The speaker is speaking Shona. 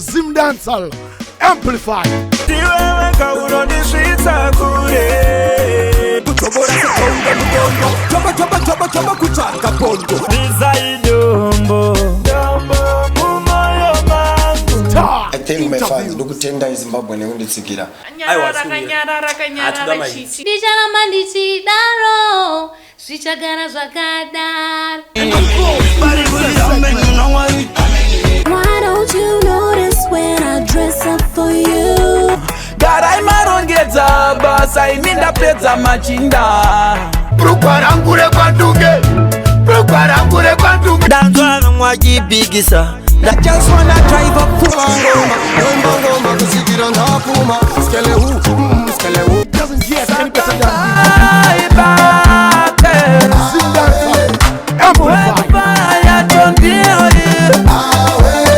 Zimdancehall Amplified. Ndiwe unondisvitsa kure. Kutobora sekonga mugongo, choba choba choba choba, kutsvaka pondo. Bvisai dombo, dombo mumoyo mangu. Star I thank my fans. Interviews. Ndokutendai Zimbabwe nekunditsikira. Aiwa, Kanyarara, sungura. kanyarara, Hatuna kanyarara. maitsi. Chichi. Ndicharamba ndichidaro, zvichagara zvakadaro. Why don't you notice when I dress up for you? Garai marongedza basa, ini ndapedza machinda. Brugwa rangu rekwanduke, brugwa rangu rekwanduke. Ndanzwa vamwachibhigisa. Just wanna drive up ngoma, ngoma, ngoma, kusvikira ndapfuma. Skelewu, skelewu. Doesn't get any better than this.